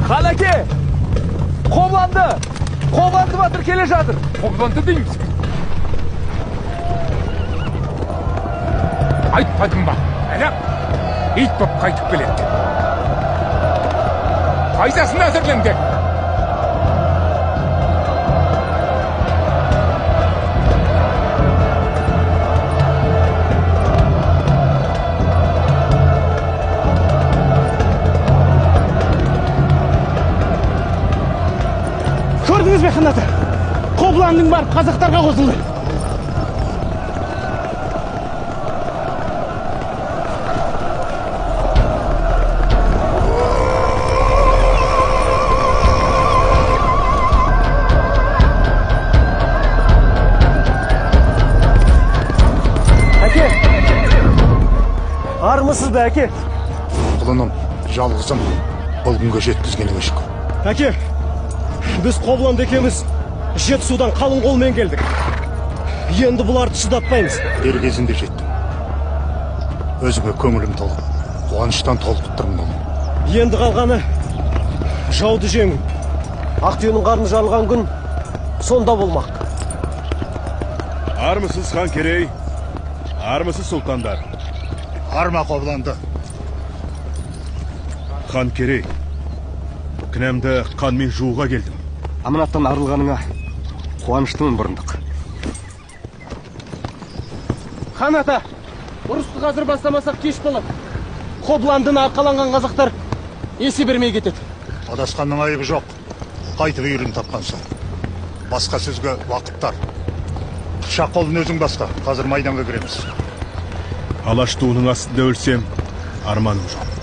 Хан әке! Қобыланды! Қобыланды батыр келе жатыр! Қобыланды деймісің? Айтпадым ба? Әлі ит боп қайтып келеді. Қайсасын әзірлеңдер? Көрдіңіз бе, хан ата? Қобыландың барып қазақтарға қосылды. Әке! Армысыз ба, әке? Құлыным, жалғызым, бұл күнге жеткізгеніңе шүкір. Әке! Біз Қобыланды екеуміз Жетісудан қалың қолмен келдік. Енді бұларды шыдатпаймыз. Дер кезінде жеттім. Өзіңе көңілім толып, қуаныштан толқып тұрмын ұлым. Енді қалғаны жауды жеңу. Ақ түйенің қарны жарылған күн сонда болмақ. Армысыз хан Керей, армысыз сұлтандар. Арма, Қобыланды. Хан Керей, кінәмді қанмен жууға келдім. Аманаттан арылғаныңа қуаныштымын, бұрындық. Хан ата, ұрысты қазір бастамасақ кеш болады. Қобыландыны арқаланған қазақтар есе бермей кетеді. Адасқанның айыбы жоқ. Қайтып үйірін тапқан соң. Басқа сөзге уақыт тар. Қыпшақ қолын өзің баста. Қазір майданға кіреміз. Алаш туының астында өлсем, арманым жоқ.